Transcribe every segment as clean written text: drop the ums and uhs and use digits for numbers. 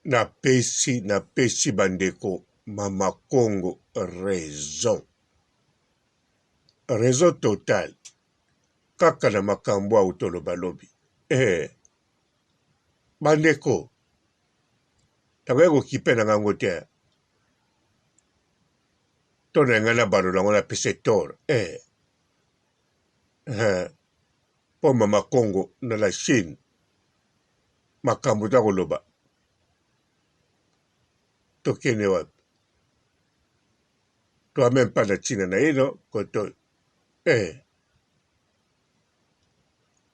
Napesi napesi ba ndeko mama kongo raison raison total kaka na makambo awuti oloba lobi eh ba ndeko nakoki kokipe na ngango te to na ngai na balola yango napesa tort eh eh mpo mama kongo na la Chine makambo oza koloba tokende wapi toi meme pas na ntina na ye no koto eh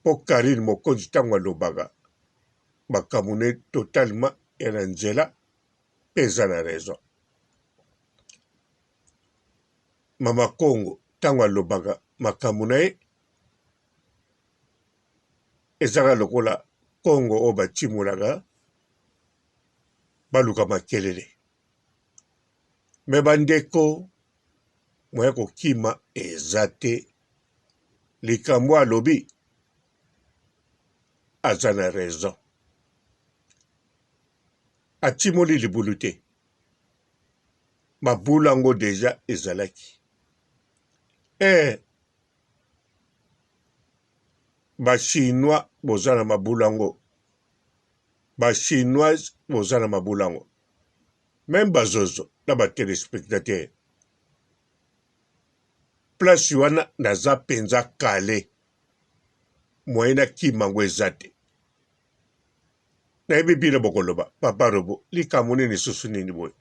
mpo Carine Mokonzi ntango alobaka makambo ne totalement ya na nzela mpe eza na raison. Mama Kongo ntango alobaka makambo na ye ezaka lokola Kongo oyo batimolaka baluka makelele. Me bandeko moya kokima eza te, likambo alobi aza na raison. Atimoli libulu te, mabulu yango deja ezalaki eh. Ba chinois boza na mabulu yango, ba chinoise boza na mabulu yango, meme ba zozo na ba telespectateurs place wana naza penza kale moyen nakima yango eza te. Nayebi bino bokoloba papa robo likambo nini lisusu nini boye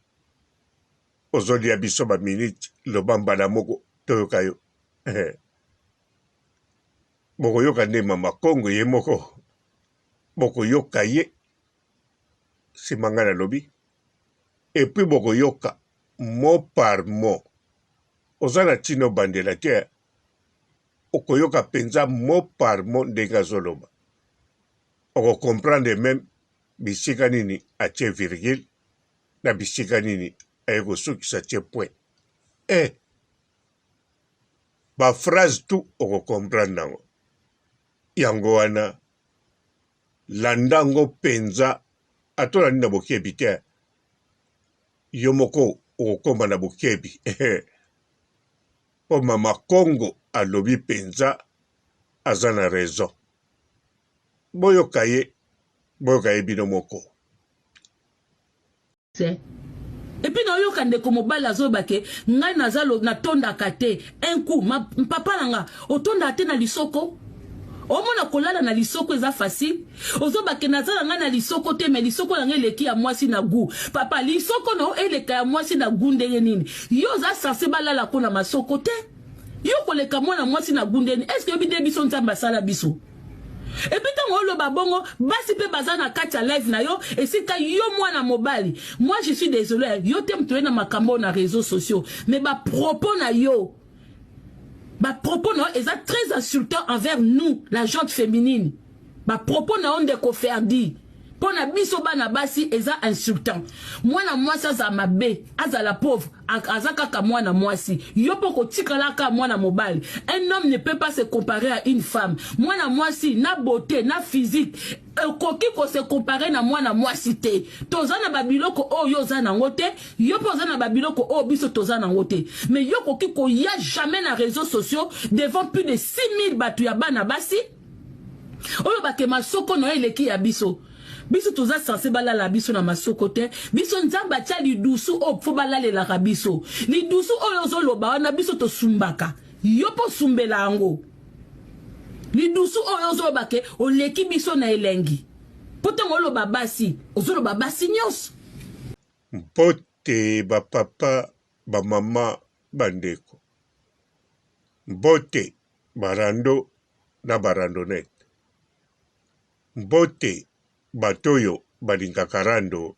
ozolia biso ba minute loba mbala moko toyoka yo bokoyoka nde mama kongo ye moko bokoyoka ye nsima ngai nalobi epuis bokoyoka mot par mot oza na ntina obandela te okoyoka mpenza mot par mot ndenge azoloba oko comprendre meme bisika nini atie virgule na bisika nini aye kosukisa atie point eh ba phrase tout oko comprendre yango yango wana landa yango mpenza ata olandi na bokebi te yo moko okokoma na bokebi mpo mama Kongo alobi mpenza aza na raison boyoka ye boyoka ye bino moko. Et puis nayoka ndeko mobali azoba ke ngai naza natondaka te un coup ma, papa na nga otondaka te na lisoko omona kolala na lisoko eza facile ozoba ke naza na ngai na lisoko te me lisoko na ngai eleki ya mwasi na gout papa lisoko na yo eleka ya mwasi na gout ndenge nini yo oza sense balala ko na masoko te yo koleka mwana mwasi na gout ndenge nini est ce que oyebi nde biso nzambe asala biso epuis ntango oloba bongo basi mpe baza na kati ya live na yo esika yo mwana mobali moi je suis désolé yo te moto oye na makambo oyo na réseaux sociaux mais bapropos na yo bapropos na yo eza très insultant envers nous la gente féminine bapropos na yo ndeko ferdi mpo na biso bana basi eza insultant mwana mwasi azala mabe azala pauvre aza kaka mwana mwasi yo mpo kotikala kaka mwana mobali un homme ne peut pas se comparer à une femme mwana mwasi na beauté na physique okoki kose comparer na mwana mwasi te toza na babiloko oyo oza nango te yo mpe oza na babiloko oyo biso toza nango te mais yo okoki koya jamais na réseaux sociaux devant plus de 6000 bato ya bana basi oyo bake masoko na yo eleki ya biso biso toza sense balala biso na masoko te biso nzambe atya lidusu oyo mpo balalelaka biso lidusu oyo ozoloba wana biso tosumbaka yo mpo osumbela yango lidusu oyo ozoloba ke oleki biso na elengi mpo ntango oloba basi ozoloba basi nyonso Mbote ba papa, ba mama, ba ndeko. Mbote ba rando na ba randonnette. Mbote bato oyo balingaka rando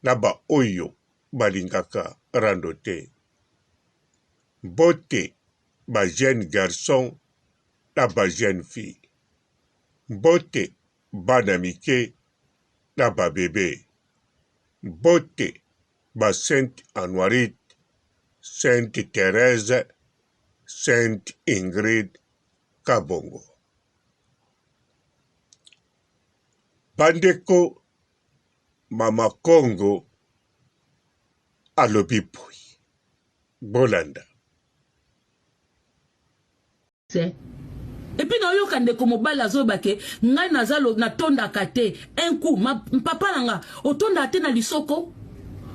na ba oyo balingaka rando te. Mbote ba jeunes garçons na ba jeunes filles. Mbote bana mike na ba bebes. Mbote ba Sainte Anuarite, Sainte Therèse, Sainte Ingrid Kabongo. Bandeko, Mama Kongo alobi boye. Bolanda. Et puis nayoka ndeko mobali azoyoba ke ngai naza natondaka te un coup ma, papa na nga otondaka te na lisoko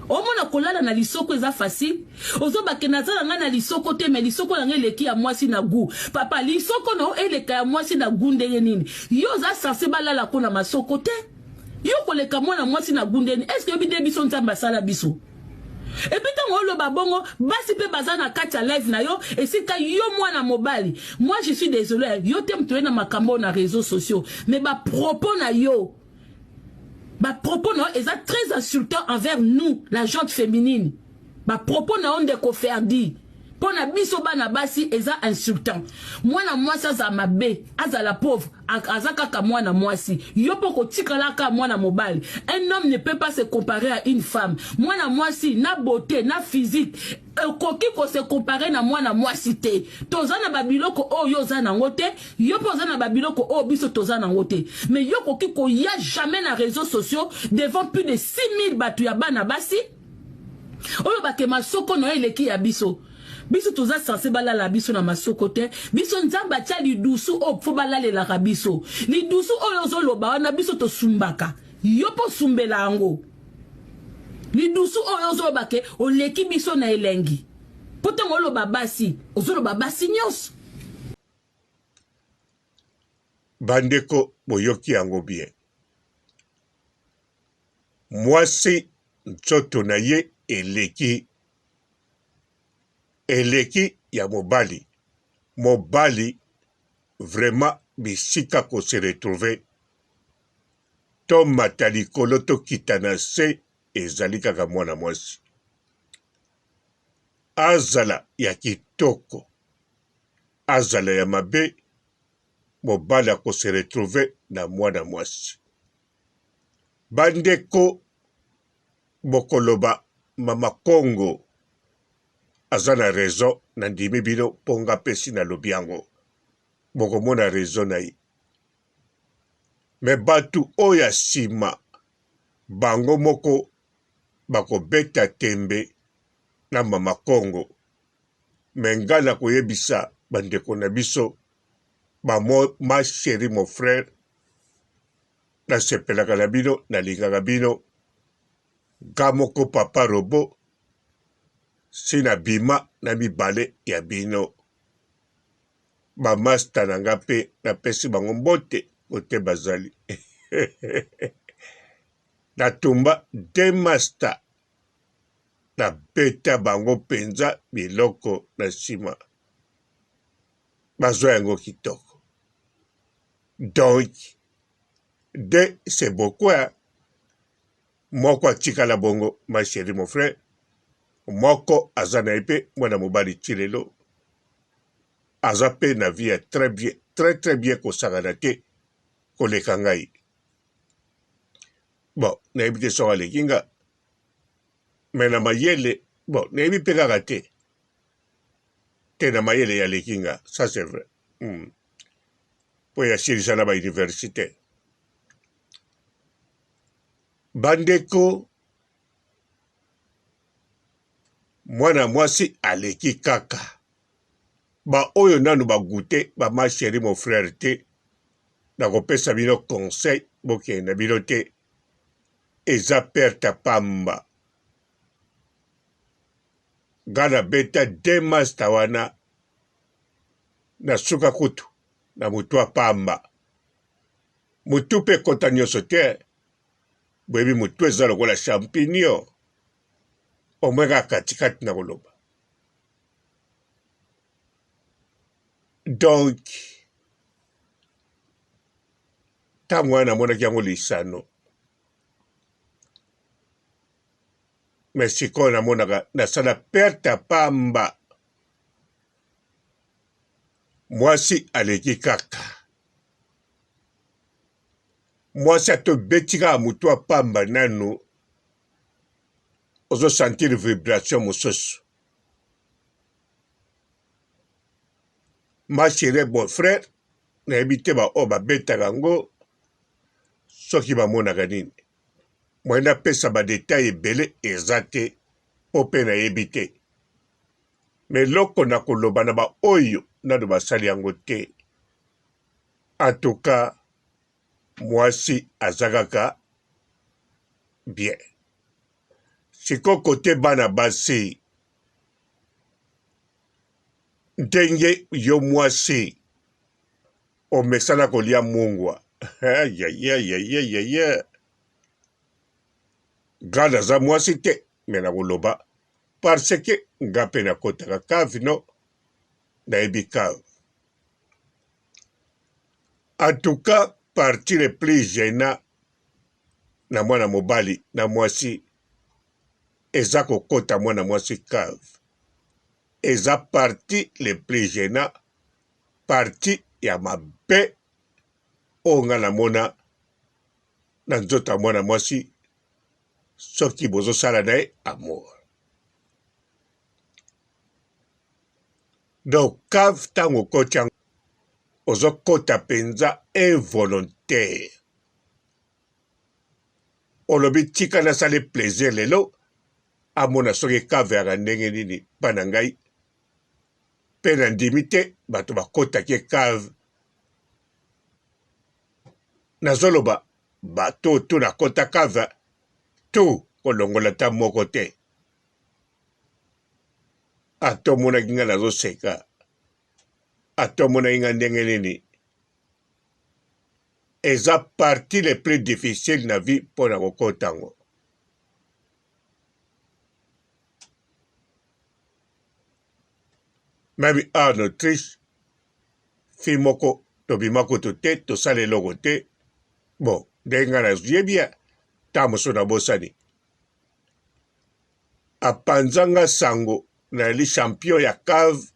omona kolala na lisoko eza facile ozoba ke naza na ngai na lisoko te me lisoko na ngai eleki ya mwasi na gout papa lisoko na yo eleka ya mwasi na gout ndenge nini yo oza sense balala ko na masoko te yo koleka mwana mwasi na gout ndenge nini est ce que oyebi nde biso nzambe asala biso epuis ntango oloba bongo basi mpe baza na kati ya live na yo esika yo mwana mobali moi je suis désolé yo te moto oye na makambo oyo na réseaux sociaux mais bapropos na yo bapropos na yo eza très insultant envers nous la gente féminine bapropos na yo ndeko ferdi mpo na biso bana basi eza insultant mwana mwasi azala mabe azala pauvre aza kaka mwana mwasi yo mpo kotikala kaka mwana mobali un homme ne peut pas se comparer à une femme mwana mwasi na beauté na physique okoki ko se comparer na mwana mwasi te toza na babiloko oyo oza nango te yo mpe oza na babiloko oyo biso toza nango te mais yo okoki koya jamais na réseaux sociaux devant plus de 6000 bato ya bana basi oyo bake masoko na yo eleki ya biso biso toza sense balala biso na masoko te biso nzambe atya lidusu oyo fo balalelaka biso lidusu oyo ozoloba wana biso tosumbaka yo mpo osumbela yango lidusu oyo ozoloba ke oleki biso na elengi mpo ntango oloba basi ozoloba basi nyonso Bandeko boyoki yango bien mwasi nzoto na ye eleki eleki ya mobali mobali vraiment bisika ko se retrouver tomata likolo tokita na se ezali kaka mwana mwasi azala ya kitoko azala ya mabe mobali ako se retrouver na mwana mwasi bandeko bokoloba mama kongo aza na raison na ndimi bino po nga pe si nalobi yango bokomona raison na ye me batu oyo ya sima bango moko bakobeta tembe na mama kongo me nga nakoyebisa bandeko na biso ba ma cherie mon frère nasepelaka na bino nalingaka bino nga moko papa robot si nabima na mibale ya bino ba masta na nga mpe napesi bango mbote kote bazali natumba de masta nabeta bango mpenza biloko na nsima bazwa yango kitoko donc de c'est beaucoup hein? moko atikala bongo ma chérie mon frère moko aza na ye mpe mwana mobali ti lelo aza mpe na vie ya très bien très très bien kosakana te koleka ngai bon nayebi te soki aleki nga me na mayele bon nayebi mpe kaka te te na mayele ya aleki nga ça c'est vrai hmm. mpo ya silisa na bauniversité bandeko mwana mwasi aleki kaka baoyo nanu bagute ba ma chérie mon frère te nakopesa bino conseil bokende na bino te eza perte pamba nga nabeta de masta wana na suka kutu na motu ya pamba motu mpe ekota nyonso te boyebi motu eza lokola champignon omwe kaka katikati na koloba donc ntango wana namonaki yango lisano me sikoyo namonaka nasala perte ya pamba mwasi aleki kaka mwasi ata obeti kaka motu ya pamba nanu ozo sentir vibration mosusu ma chere bon frère nayebi te baoyo babetaka yango soki bamonaka nini. Moyen napesa ba details ebele eza te po pe nayebi te. Mais eloko nakoloba na ba oyo nanu basali yango te, en tout cas muasi aza kaka bien. Sikoyo cote bana basi, ndenge yo muasi omesana kolia mungwa ayayayayaya nga naza mwasi te me nakoloba parce que nga mpe nakotaka cave no nayebi cave en tout cas parti le plus gênant na mwana mobali na mwasi eza kokota mwana mwasi cave eza parti le plus gênant partie ya mabe oyo nga namona na nzoto ya mwana mwasi soki bozosala na ye amour. Donc cave ntango okoti yango ozokota mpenza involontaire, olobi tika nasali plaisir lelo amona soki cave yaka ndenge nini mpa na ngai Pe na ndimi te bato bakotaki cave. Nazoloba bato oyo tout nakota cave tout kolongola ata moko te. Ata omonaki nga nazoseka, ata omonaki nga ndenge nini, eza partie le plus difficile na vie mpo na kokota yango. Meme awa na Autriche fille moko tobima kutu te tosala eloko te bon ndenge ngai nayebi ya ntango mosusu nabosani apanza nga sango nayali champion ya cave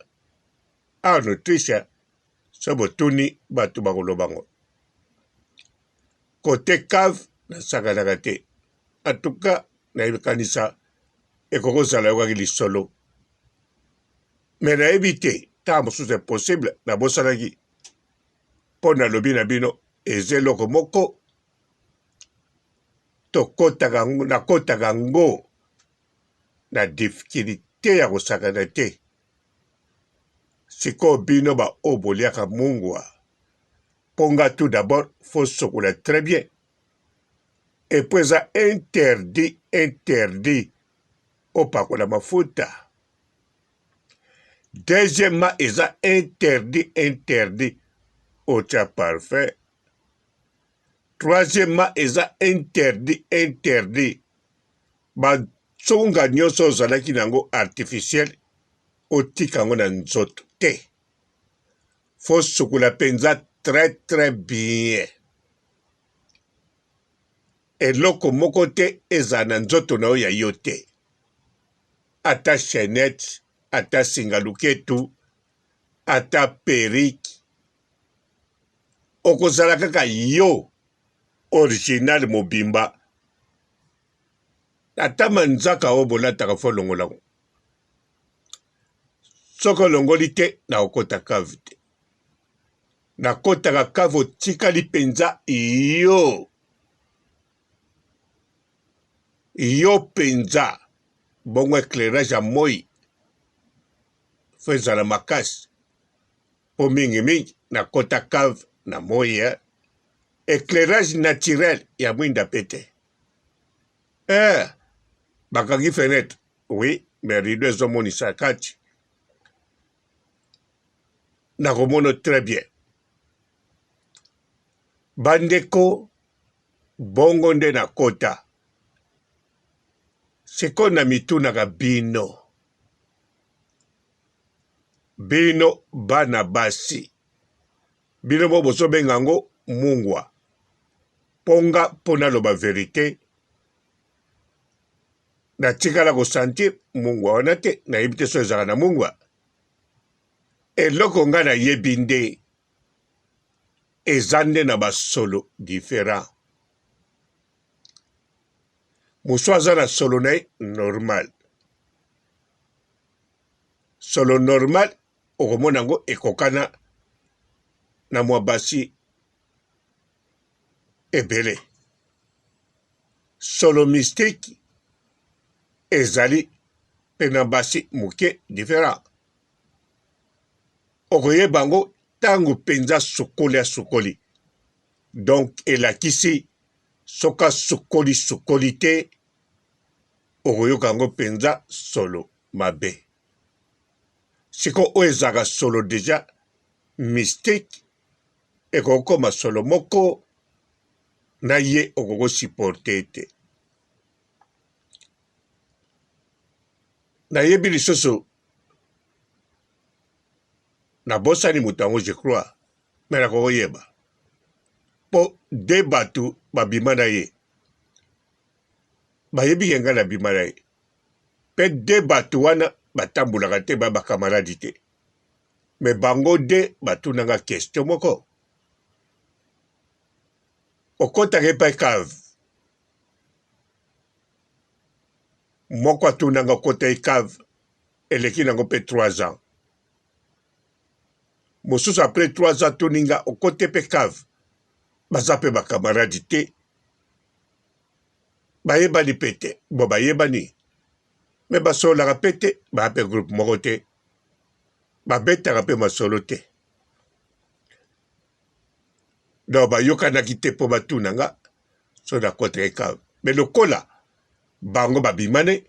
awa na Autriche so botuni bato bakoloba ngo kote cave nasakanaka te en tout cas nayebikanisa ekoki kozala yokaki lisolo me nayebi te ntango mosusu impossible nabosanaki mpo nalobi na bino eza eloko moko tokotaka nakotaka ngo na difficulté ya kosakana te sikoyo bino baoyo boliaka mungwa mpo nga tout d'abord fo sokola très bien epuis eza interdit interdit opakola mafuta deuxièmement eza interdit interdit otya parfum troisièmement eza interdit interdit bansunga nyonso ozalaki na yango artificiel otika yango na nzoto te fo sukola mpenza très très bien Eloko moko te ezala na nzoto na yo ya yo te, ata chainette, ata singa luketu, ata perruque, okozala kaka yo original mobimba. Ata manzaka oyo bolataka fo olongola yango. Soki olongoli te, nakokota cave te. Nakotaka cave otikali penza yo yo penza bongo eclairage ya moi fo ezala makasi po mingi mingi nakota cave na moi eh. Eclairage naturel ya mwinda pe te eh, bakangi fenetre oui mais rideau ezomonisa kati nakomono très bien bandeko bongo nde nakota sikoyo na mitunaka bino bino bana basi bino mo bozobenga yango mungwa mpo nga mpo naloba verite natikala kosentir mungwa wana te nayebi te so ezalaka na mungwa Eloko nga nayebi nde eza nde na ba solo different. Mosusu aza na solo na ye normal. Solo normal okomona yango ekokana na mwa basi ebele. Solo mystique ezali mpe na basi moke different. Okoyeba yango ntango mpenza asukoli asukoli. Donc elakisi soki asukoli sukoli te, okoyoka yango mpenza solo mabe. Sikoyo oyo ezalaka solo deja mystique ekokoma solo moko na ye okoki ko supporter te. Nayebi lisusu nabosani moto yango je crois me nakoki koyeba mpo de bato babima na ye bayebi ke ngai nabima na ye mpe de bato wana batambolaka te ba bakamaradi te me bango de batunanga question moko okotaka epai cave moko atunanga okota ye cave eleki nango mpe 3 ans mosusu après 3 ans atuni nga okote mpe cave baza mpe bakamaradi te bayebani mpe te bo bayebani me basololaka mpe te baya mpe groupe moko te babetaka mpe masolo te donc bayokanaki te mpo batuna nga so nakotaki cave me lokola bango babimane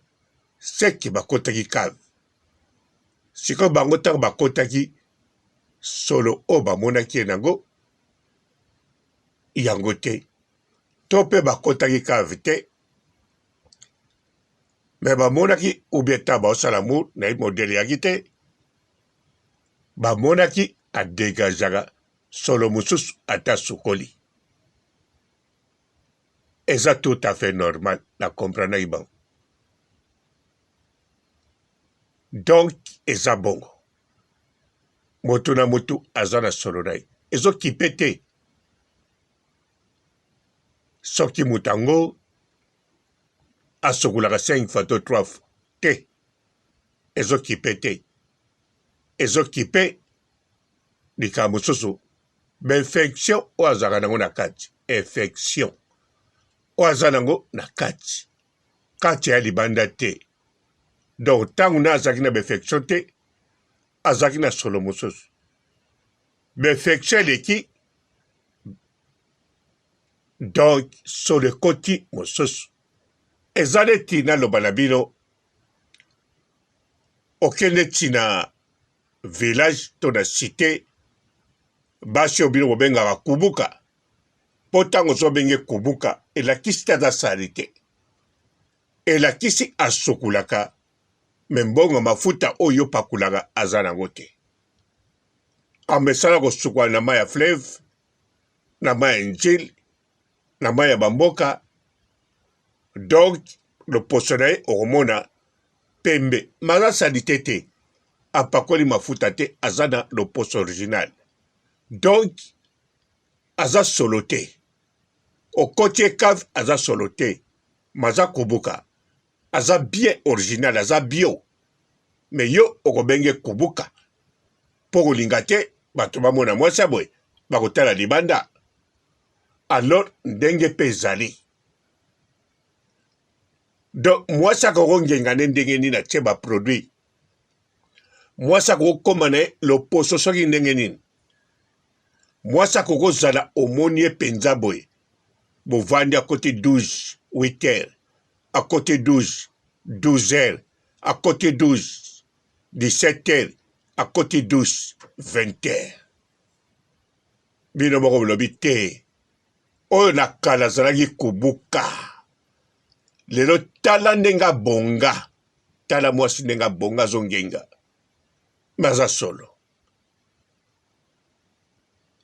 seke bakotaki cave sikoyo bango ntango bakotaki solo oyo bamonaki ye nango yango te to mpe bakotaki cave te me bamonaki ubie ntango baosala amour na ye modele yaki te bamonaki adegajaka solo mosusu ata asukoli eza tout à fait normal na comprenaki bango donc eza bongo moto na moto aza na solo na ye ezokipe te soki moto yango asokolaka 5 fois to 3 fois te ezokipe te ezokipe likambo mosusu bainfection oyo azalaka nango na kati infection oyo aza nango na kati kati ya libanda te donc ntango na azalaki na bainfection te azalaki na solo mosusu bainfection eleki donc solo ekoti mosusu eza neti naloba na bino okende ti na village to na cite basi oyo bino bobengaka kubuka mpo ntango ozobenge kubuka elakisi te aza salite elakisi asukulaka me mbongo mafuta oyo opakulaka aza nango te amesala kosukola na mai ya fleuve na mai ya njili na mai ya bamboka donc loposo na ye okomona pembe ma aza salite te apakoli mafuta te aza na loposo original donc aza solo te okoti ye cave aza solo te ma aza kubuka aza bien original aza bio me yo okobenge kubuka mpo kolinga te bato bamona mwasi ya boye bakotala libanda alors ndenge mpe ezali donc mwasi akoki kongenga nde ndenge nini atie baproduit mwasi akoki kokoma na ye loposo soki ndenge nini mwasi akoki kozala omoni ye mpenza boye bovandi akoti 12 8 heures akoti 12 12 heures akoti 12 17 heures akoti 12 20 heures bino moko bolobi te oyo na kala azalaki kubuka lelo tala ndenge abonga tala mwasi ndenge abonga azongenga me aza solo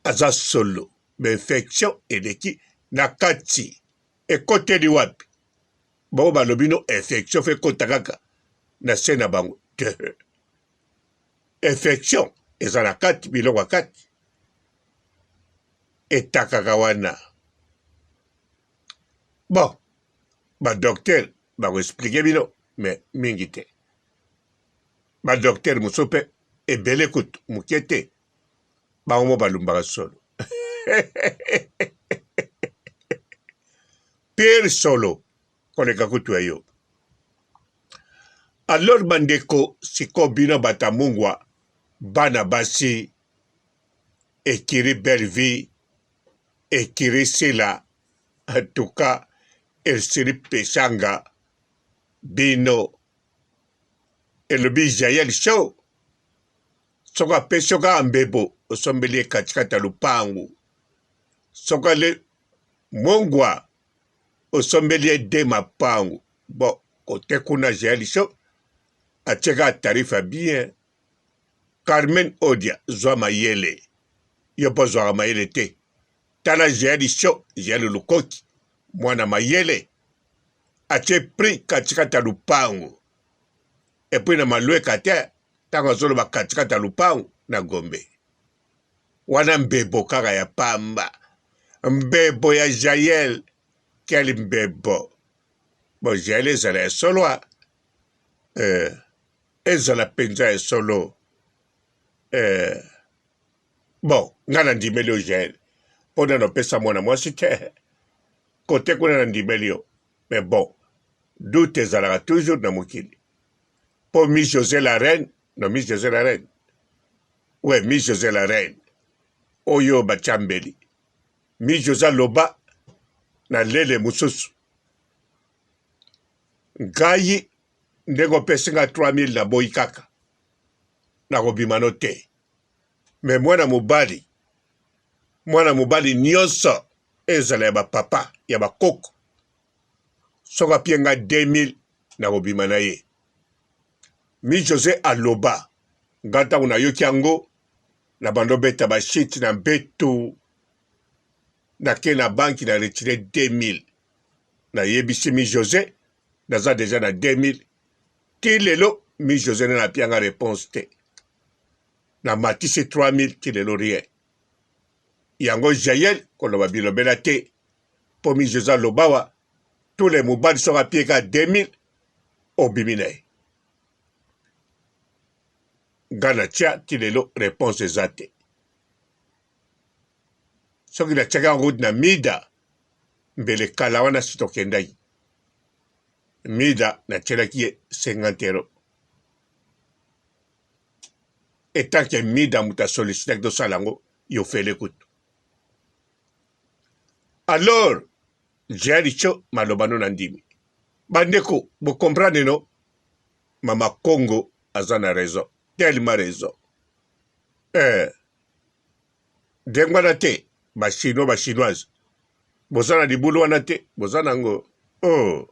aza solo bainfection eleki na kati ekoteli wapi bango balobi no infection fe ekota kaka na se na bango te infection eza na kati biloko ya kati etakaka wana bon badoktere bakoexplike bino me mingi te badoktere mosusu mpe ebele kutu moke te bango mo balumbaka solo pire solo. Koleka kutu ya yo. Alors bandeko, sikoyo bino bato ya mungwa, bana basi, ekiri belle vie, ekiri sila, en tout cas esili peshanga bino elobi Jael show soki apesi yo kaka mbebo osombeli ye katikati ya lupangu soki ale mongwa osombeli ye de mapangu bon kote kuna Jael show atie kaka tarif ya bien Carmen Odia zwa mayele yo mpo ozwaka mayele te tala Jael show Jael Lukoki mwana mayele atie prix katikati ya lupangu epuis na malweka te ntango azoloba katikati ya lupangu na Gombe wana mbebo kaka ya pamba mbebo ya Jael quel mbebo bon Jael ezala ya solo eh, ezala mpenza ya solo eh, bon ngai nandimeli yo Jael mpo nano opesa mwana mwasi te kote kuna nandimeli yo mais bon doute ezalaka toujours na mokili mpo miss José la reine no miss José la reine we miss José la reine oyo batya mbeli miss José aloba na lele mosusu ngai ndenge opesi nga 3000 naboyi kaka nakobima no te me mwana mobali mwana mobali nyonso ezala ya bapapa ya bakoko soki apie nga 2000 nakobima na ye mi jose aloba nga ntango nayoki yango na bando beta bashite na mbeto nake na banki na retire 2000 nayebisi mi jose naza deja na 2000 ti lelo mi jose nde napia nga reponse te namatisi 3000 ti lelo rien yango jael koloba bilobela te mpo mi jose alobawa tous les mobali soki apie ka 2000 obimi na ye nga natia ti lelo reponse eza te soki natiaki yango na mida mbele kala wana si tokendaki mida natielaki ye 50 euro etant que mida moto asolicitaki tosala yango yofele kutu alors jericho maloba no na ndimi bandeko bocomprendre no mama congo aza na raison tellement raison eh. ndenge wana te ba chinois ba chinoise boza na libulu wana te boza na yango oh.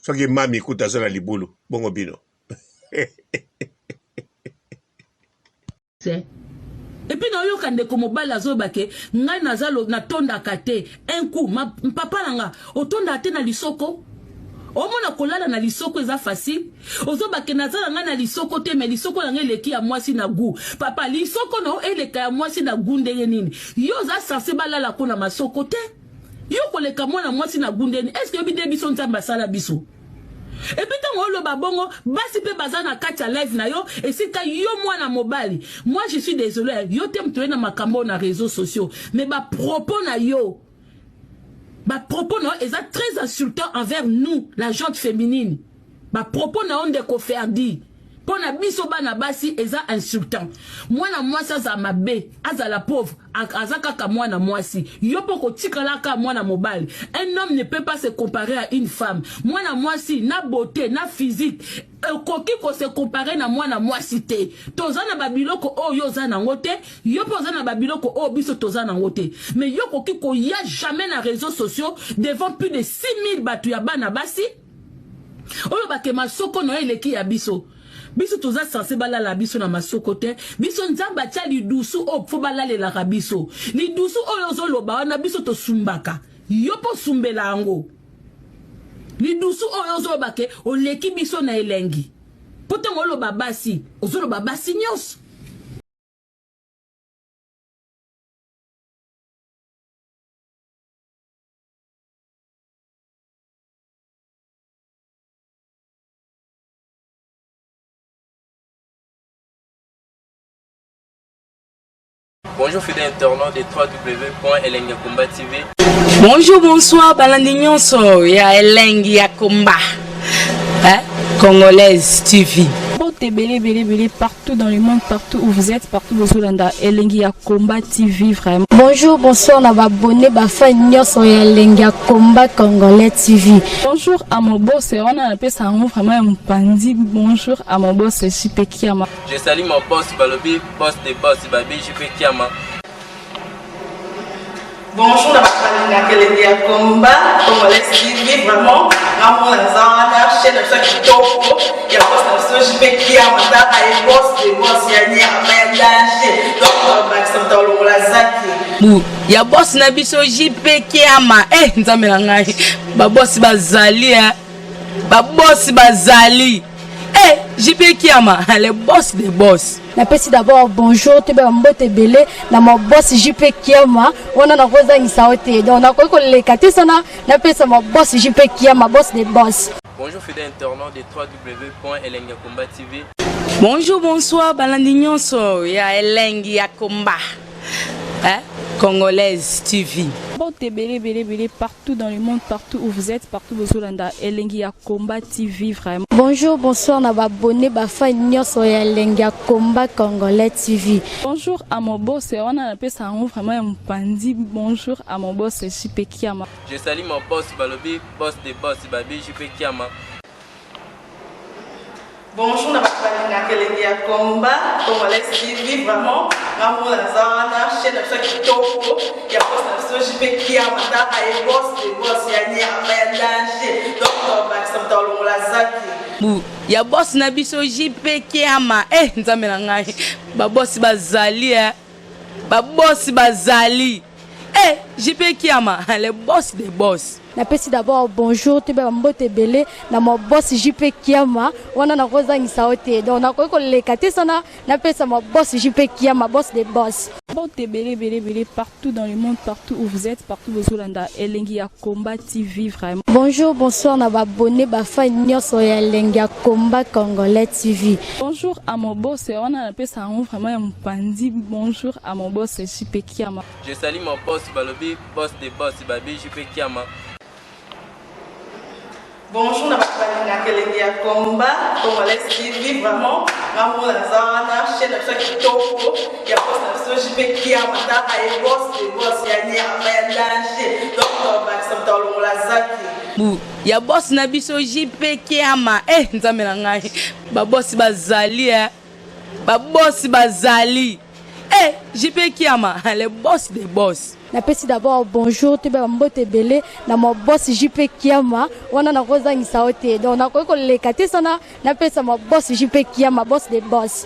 soki mami kuta aza na libulu bongo bino epuis nayoka ndeko mobali azoyoba ke ngai naza natondaka te un coup ma, papa na nga otondaka te na lisoko omona kolala na lisoko eza facile ozobake naza na ngai na lisoko te me lisoko na ngai eleki ya mwasi na gu papa lisoko na yo eleka ya mwasi na gu ndenge nini yo oza sense balala ko na masoko te yo koleka mwana mwasi na gu ndenge nini estce oyebi nde biso nzambe asala biso epuis ntango oloba bongo basi mpe baza na kati ya live na yo esika yo mwana mobali moi je suis désolé yo te moto oye na makambo oyo na réseaux sociaux mais bapropos na yo Ba propos na yo eza très insultant envers nous, la gente féminine. Ba propos na yo ndeko Ferdi. Mpo na biso bana basi eza insultant. Mwana mwasi azala mabe, azala pauvre, aza kaka mwana mwasi. Yo mpo kotikala kaka mwana mobali. Un homme ne peut pas se comparer à une femme. Mwana mwasi na beauté, na physique, okoki ko se comparer na mwana mwasi te. Toza na ba biloko oyo oza nango te, yo mpe oza na ba biloko oyo biso toza nango te. Mais yo okoki koya jamais na réseaux sociaux devant plus de 6000 bato ya bana basi oyo bake masoko na yo eleki ya biso. Biso toza sense balala biso na masoko te. Biso Nzambe atia lidusu oyo fo balalelaka biso. Lidusu oyo ozoloba wana biso tosumbaka. Yo mpe osumbela yango. Lidusu oyo ozoloba ke oleki biso na elengi. Po ntango oloba basi, ozoloba basi nyonso. Bonjour fidèles internautes de www.elengiyakomba.tv. Bonjour, bonsoir, balandi nyonso ya Elengi ya Komba. Hein? Congolaise TV. Mbote ebele ebele ebele partout dans le monde, partout où vous êtes, partout bozolanda Elengi ya Combat TV vraiment. Bonjour, bonsoir na ba abonné ba fan nyonso ya Elengi ya Combat Congolais TV. Bonjour à mon boss, wana napesa yango vraiment ya mopanzi. Bonjour à mon boss JP Kiama. Je salue mon boss Balobi, boss des boss Babi JP Kiama. Bonjour na bato balingaka elengi ya combat congolais TV vraiment ngamona naza wana chaîne na biso ya kitoko ya boss na biso JP Kiama tala ye boss de boss ya nyama ya danger donc babakisa moto alongola zaki Bu ya boss na biso JP Kiama eh nzambe na ngai ba boss bazali eh ba boss bazali eh JP Kiama le boss des boss. Napesi d'abord bonjour toyeba mbote ebele na ma boss JP Kiama wana nakozangisa yo te donc nakoki koleka te sana napesa ma boss JP Kiama boss des boss. Bonjour fidèles internautes de www.elengiyakomba.tv. Bonjour, bonsoir, balandi nyonso ya Elengi ya Komba. Hein? Congolaise TV. Mbote ebele ebele ebele partout dans le monde, partout où vous êtes, partout bozolanda Elengi ya Combat TV vraiment. Bonjour, bonsoir na ba abonné ba fan nyonso ya Elengi ya Combat Congolais TV. Bonjour à mon boss, wana napesa yango vraiment ya mopanzi. Bonjour à mon boss JP Kiama. Je salue mon boss Balobi, boss des boss Babi JP Kiama. Bonjour na bato balingaka elengi ya combat congolais TV vraiment ngamona naza wana chaîne na biso ya kitoko ya boss na biso JP Kiama tala ye boss de boss ya nyama ya danger donc babakisa moto alongola zaki Bu ya boss na biso JP Kiama eh nzambe na ngai ba boss bazali eh ba boss bazali eh JP Kiama le boss des boss. Napesi d'abord bonjour toyeba mbote ebele na ma boss JP Kiama wana nakozangisa yo te donc nakoki koleka te sana napesa ma boss JP Kiama boss des boss. Mbote ebele ebele ebele partout dans le monde, partout où vous êtes, partout bozolanda Elengi ya Combat TV vraiment. Bonjour, bonsoir na ba abonné ba fan nyonso ya Elengi ya Combat Congolais TV. Bonjour à mon boss, wana napesa yango vraiment ya mopanzi. Bonjour à mon boss JP Kiama. Je salue mon boss Balobi, boss des boss Babi JP Kiama. Bonjour na bato balingaka elengi ya combat congolais TV vraiment ngamona naza wana chaîne na biso ya kitoko ya boss na biso JP Kiama tala ye boss de boss ya nyama ya danger donc babakisa moto alongola zaki. Bu ya boss na biso JP Kiama eh nzambe na ngai ba boss bazali eh ba boss bazali eh JP Kiama le boss des boss. Napesi d'abord bonjour toyeba mbote ebele na ma boss JP Kiama wana nakozangisa yo te donc nakoki koleka te sana napesa ma boss JP Kiama boss des boss.